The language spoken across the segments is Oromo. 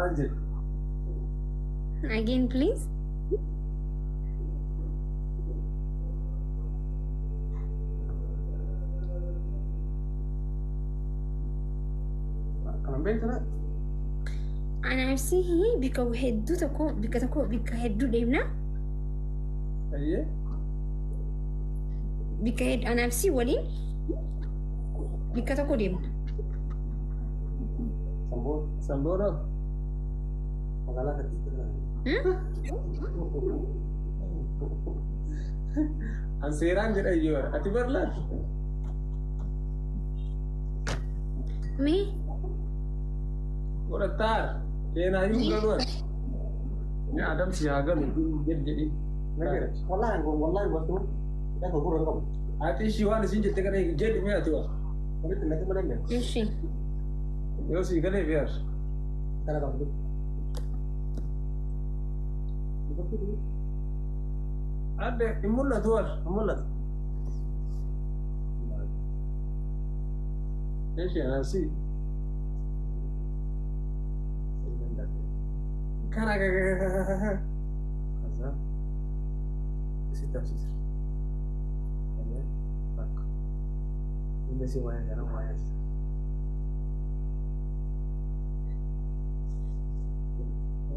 Maal jedhu? Again please. Kanan beektu na? Anaaf si bika hedduu tokko bika tokko bika hedduu deemna. Ayyee. Bika hedduu anaaf si waliin bika tokko deemna. Samboora. Magaalaa Katiitti. An seeraan jedha iyyuu ati barlaatu. Mee Godhattaar. Seenaayyuu galu ati. Ni adamsi haa galu jedhi. Wallahi wallahi gostu. Yaa gurguruu hin qabu. Ati ishii waan isin jette kana jedhi mee ati waa. Walitti naqi malee hin beeku. Ishi. Yoo sii galee fi. Kana qabdu. Adde hin mul'atu war. Hin mul'atu. Ishi anasi. Kana Kaza. Isitti absiisa. Bakka. Inni si waa'ee kana waa'ee asii.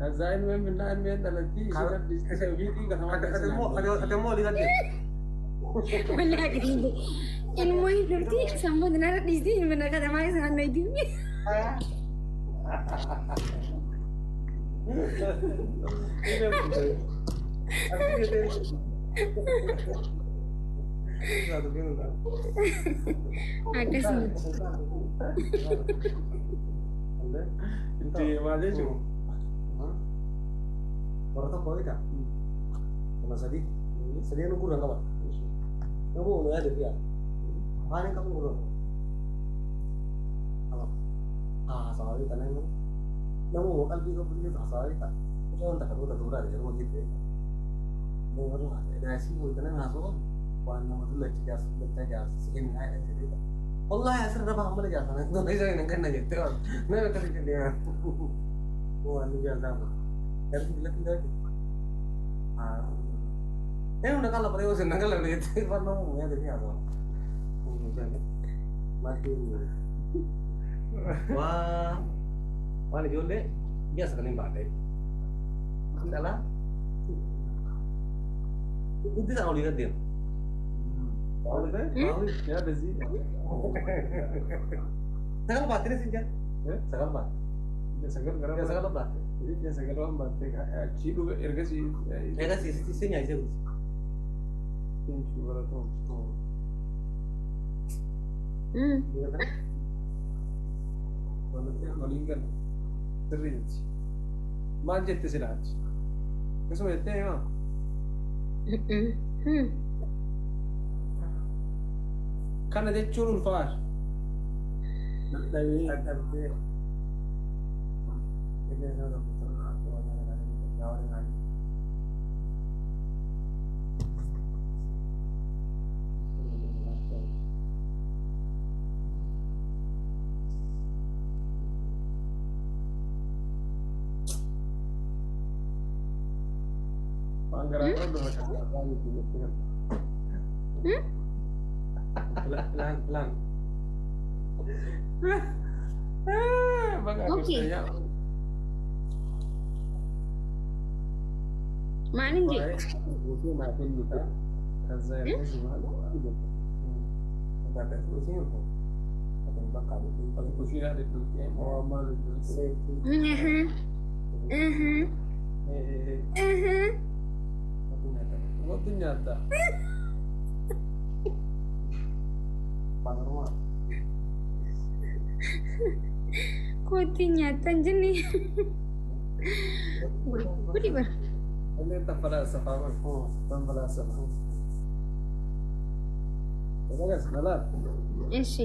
Kaza ilmeen binnaa ilmeen dhalatti isheen abdiiste ofiitii katamaa Ati immoo olii gadde. Wallahi ilmoo hin dhufti sammuu nana dhiisti ilma na katamaa isa naannoo itti. Akkasuma. Itti maal jechuun? Warra tokko beekaa? Nama sadii. Sadeen gurra hin qaban. Nama olu yaada fi yaada. Afaan hin qaban gurra hin qaban. Haasawaa beekaa nama. Nama qalbii qabu illee haasawaa beekaa. Mucaan takka duuta duuraa jedhu hojii beekaa. Nama warra haasawaa wayita nama haasawaa waan nama dullacha jaarsa dullacha jaarsa si kenna jedhee beekaa. Wallahi asirra bahan malee jaarsa nama isa hin kenna jettee waan nama akkasii jennee waan ni jaarsaa kun. Garuu dullatti hin Eh, una kala pero se nangala le te parlo muy de mierda. Wah, waan ijoollee ji'a sagaliin baadhee. Dhala guddisaan olii gad deema. Yaada sii. Sagal baattee sin jedhe. Sagal baatte. Sagal gara Ji'a sagal baatte. Ji'a sagal waan baattee achii dhufe ergasii. Ergasii si nyaayisee guddise. Thank you barattoon. Waliin galu. Sirrii jechi. Maal jette silaachi? Akkasuma jettee himaa? Kana jechuun ulfaadha. Dadhabee. Dadhabdee. Waan garaa qabdu fakkaata. Plan, plan. Baga Okay. Maalin jedhe? Guutuu naa kennita. Kaza ergasii maal? Kushiinaa dhidhuuqee waan maal dhidhuuqee. Wanti nyaata. Kootti nyaata hin jenne. Gudi bara. Illee falaasafa tan falaasafa. Dhagas nalaal. Ishi.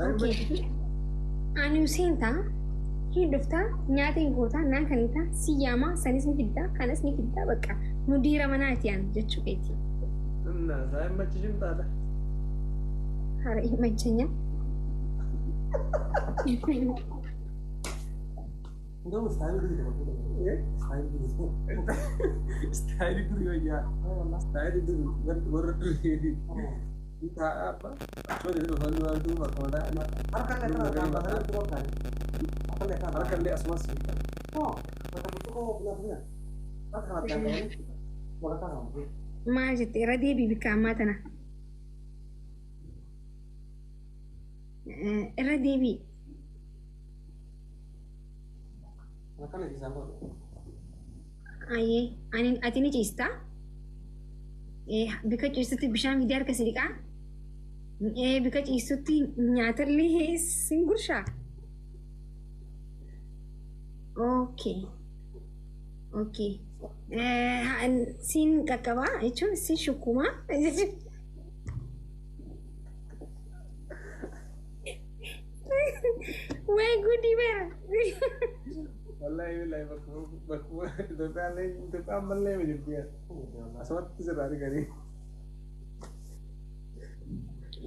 Okay. Ani seentaa hin dhuftaa, nyaata hin gootaa, naan kan ta'a, si yaamaa, sanis ni fiddaa, kanas ni fiddaa, bakka mudiira manaati aan jechuu keeti. Isaa hin machishin taata. Hara imachenya. እንደውም ስታይል durii tokko ስታይል durii. Istaayilii durii wayyaa. Istaayilii durii warra durii. Taa'aa abbaa. Achuma dhufanii waan duuba akkuma taa'aa. Harka illee kana harka illee kana Harka illee asumas. Bakka burcuqqoo filaa harka kanatti argamanii walakkaa kana. Maal jette? Irra deebii bikka ammaa tana. Irra deebii. Akkana isaan godhu. Ayyee, ani ati ni ciistaa? Bika ciistutti bishaan fidee harka si dhiqaa? Bika ciistutti nyaatallee sin gurshaa? Okay. Okay. Siin qaqqabaa jechuun sin shukkumaa jechuun. Way gudii beera. Wallahi billahi bakkuma Itoophiyaan Itoophiyaan mallee ma jirti. Asumatti sirraa dhiqanii.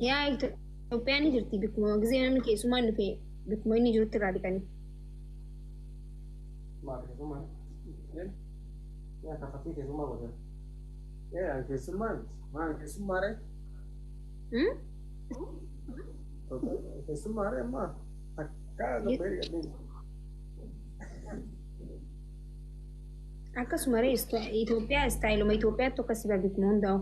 Yaa, Itoophiyaan ni jirti, bikkuma gisee namni keessumaan dhufe bikkuma inni jirutti irraa dhiqanii. Maal keessummaa? Yaa, kaffaltii keessummaa godhe. Ee, keessummaa miti. Maal keessummaa ree? Keessummaa ree ammaa takkaa gabbee dhiqadhee. Akkasuma ree, Itoophiyaa istaayiluma Itoophiyaatti akkasii baa bikkuma hundaa'u.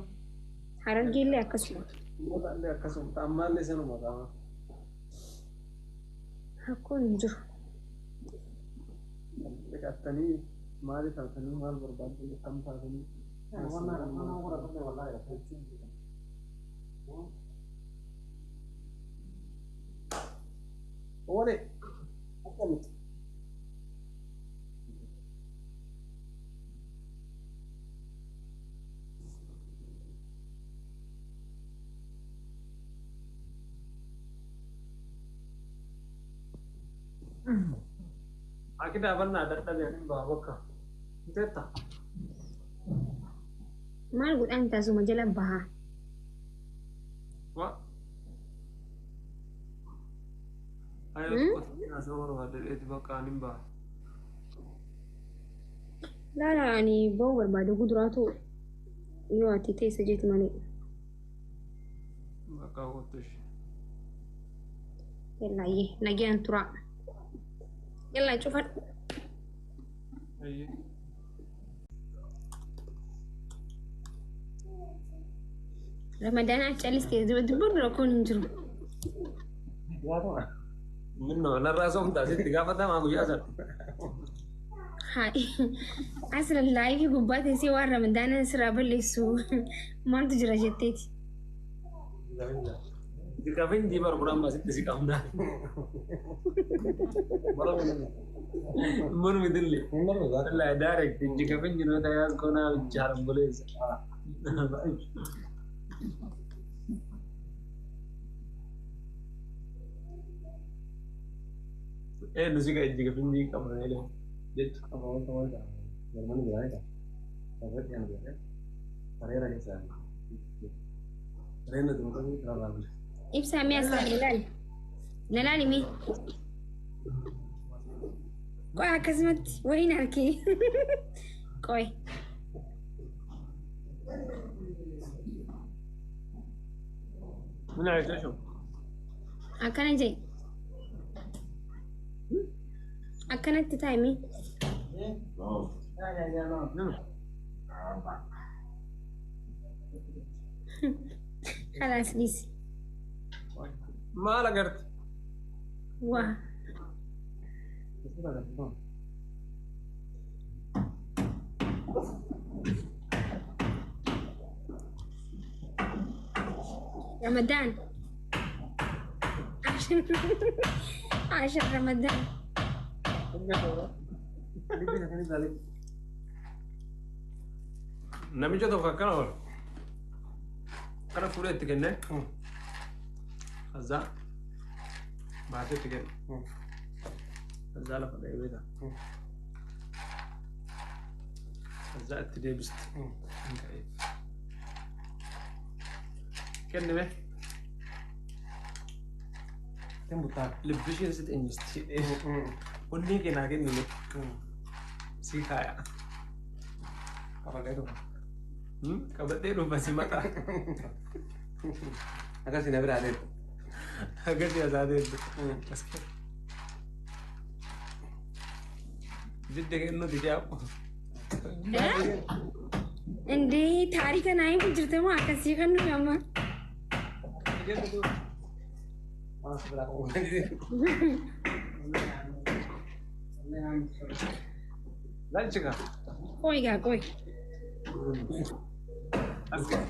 Harargeellee akkasuma. Uummata illee akkasuma ammaallee sanuma qaama. Rakkoon hin jiru. Dhiqattanii maali taatanii, maal barbaadanii, akkam taatanii. Waan godhatu wallaahi. Oole akkamitti? Aki daabannaa dadhabee ani baa bakka. Inteetta. Maal godhaan taasuma jala bahaa? Wa. Ayo, asoo barbaadde bakka ani baa. Laala, ani bahuu barbaade guduraatu yoo ati teessa jeeti malee. Bakka kottu ishee. Yallaayyee, nagaan turaa. Yallaa, cufadhu. Ayyee. Ramadaanaa callistee dubbiin rakkoon hin jiru. Minno narraa soomtaa sitti gaafatamaa guyyaa sana. Haa, asirra live gubbaa teessee waan ramadaana sirraa balleessu maaltu jira jetteeti. Gaafa bar kun amma asitti si qabna. Mormi dilli. Wallahi direct inji noota yaas koonaa jaaran buleessa. Nu si ka ijji gafinji qabna elee jechuudha. Jarmani jira. Sareera keessa. Sareera tumtanii karaa raabule. Ibsaa, mee as ilaali. Na laali mee. Qoy, akkasumatti wayiin harkee. Qoy. Min ayitashu. Akkana jee. Akkanatti taa'e mee. Khalaas, dhiisi. Maal agarte? Waa. Ramadaan. عشان رمضان. Namicha tokko akkana oolu. Akkana fuudhee itti kennee. Kaza Baasetti kenna. Kazaa lafa dha'ee beektaa. Kazaa itti deebisti. Hin ka'ee. Kennime. Ittiin buttaan. Libbi isheen sitti eenyusti. Onnee kee naa kennime. Sii kaaya. Qabadhee dhufa. Qabadhee dhufa si mataa. Akkasii na biraa deemtu. Akkasii hasaa deemtu. As kenna. Didde kennuu didee hafu. እንዴ ታሪከ ናይ jirte moo akkasii kan nuyi amma Waan as biraa qabu. Laalchika. Qoy gaa qoy. As kenna.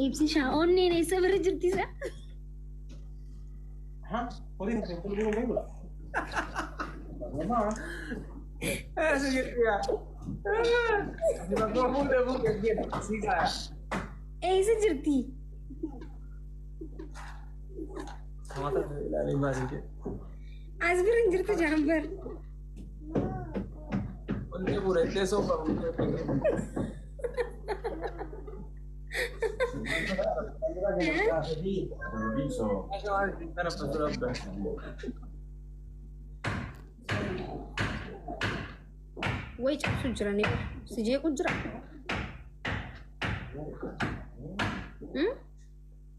Ibsishaa onneen eessa bira jirti isa? Haa? Horiin kun qulqulluu beekudha. Namaa. Si jirti yaa. Bakka fuudhee fuudhee kenna. Sii kaaya. Eessa jirti? Mata ilaalee baasii kenna. As bira hin jirtu jaambar. Onnee fuudhee soofaa fuudhee. Way cabsu jirani si jeequ jira.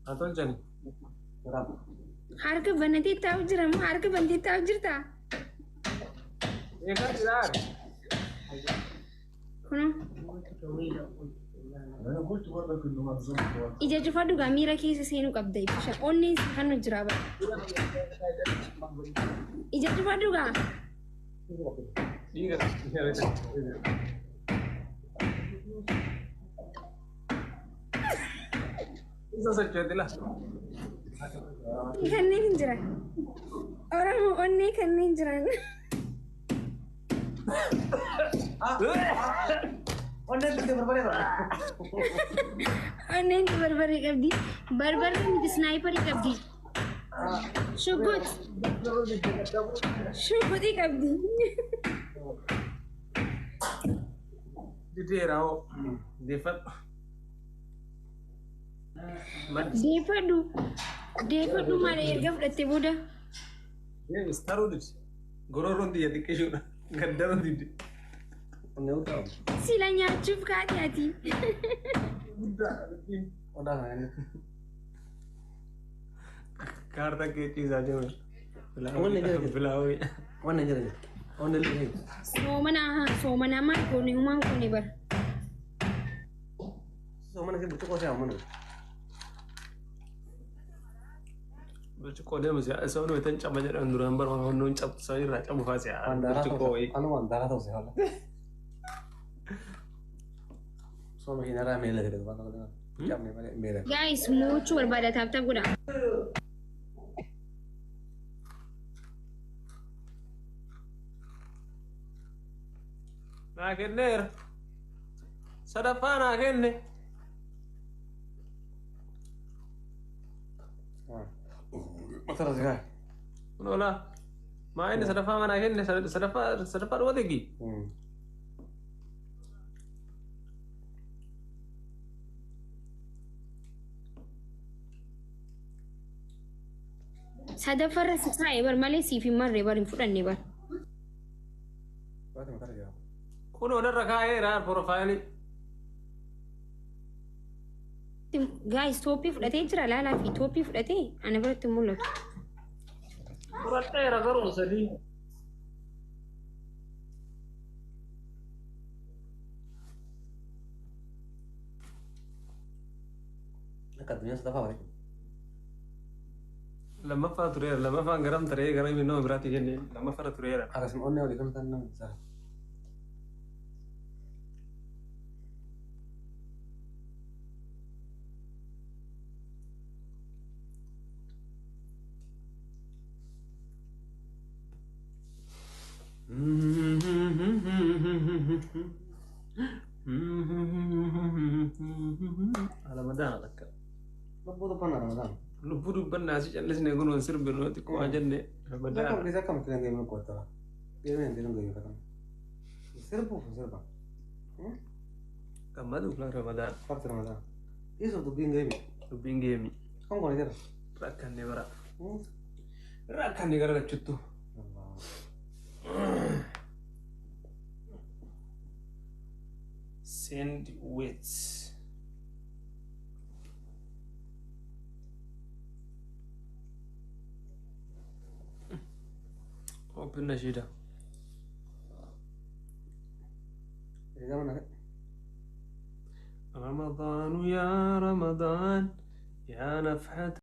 Haa tolchani. Harka banatee taa'u jira moo harka bantee taa'u jirta? Eegaa jiraa. Kunoo انا قلت برضك انه هتظبط. ija cufaa dhugaa miira keessa seenuu qabda ibsisha. Onneen si kan jira bara. Ija cufaa dhugaa. Dhiiga. Isa sochooti la. Kanneen hin jiran. Oromoo onnee kanneen jiran. Onneen bitte barbaree dha. Onneen barbaree qabdi. Barbaree miti snaayiparii qabdi. Shuggut. Shugguxii qabdi. Dideera hoo. Deeffadhu. Deeffadhu. Deeffadhu malee erga fudhattee booda. Deemis taruu dibsi. Gororoon xiyya xiqqishuudha. Gaddaruun didde. Onnee guddaa qabu. Sila nyaachuuf kaate ati. Guddaa. Odaa kana inni. Kaartaa kee ciisaa jiru. Wanni jira jira. Bilaawii. Onneen jira jira. Onneen illee jira. Soomanaa haa soomanaa maal goone humaan goone bara. Soomana kee burcuqqoo si'a mana. Burcuqqoo deemu si'a isa hunduu itti caba jedhan duraan bara hunduun cabsu isa irraa cabu faa si'a. Waan daaraa ta'u. Burcuqqoo wayii. Anu waan daaraa ta'u si'a haala. Sooma hin irraa meela jedhu waan tokko cabne malee meela. Guys mo'achuu barbaada tap tap godhaa. Naa kenneera. Sadaffaa naa kenne. Mata si kaa. Kun oolaa. Maa inni sadaffaa naa kenne sadaffaa sadaffaa dhuma tegi. Sadaffaarra si taa'e bar malee siif hin marre bar hin fudhanne bar. Baati mata jira. Kun olarra kaa'eera profaayilii. Guys tooppii fudhatee jira laalaa fi tooppii fudhatee ana biratti hin mul'atu. Fudhadheera garuu sadii. Akka addunyaa sadaffaa bare. Lammaffaa tureera lammaffaan garam taree gara nama biraatti kenne lammaffaarra tureera. Akkasuma onnee olii kan ta'an nama isaa. Alamadaan akka. Lubbuu dubbannaa Ramadaan. Lubbuu dubbannaa si callisne kun waan sirbinu xiqqoo waan jenne Akkam Ramadaan. keessa akkam itti dandeemu qottara. Deemee hin deemu gayyuu Sirbuuf sirba. Gammadu Ramadaan. Qabsi Ramadaan. Dhiisuuf dubbiin geemi. Dubbiin geemi. Kan goone jira. Rakkanne bara. Rakkanne gara lachuttu. Send weights. Open nashida. Zaman رمضان يا رمضان يا نفحة.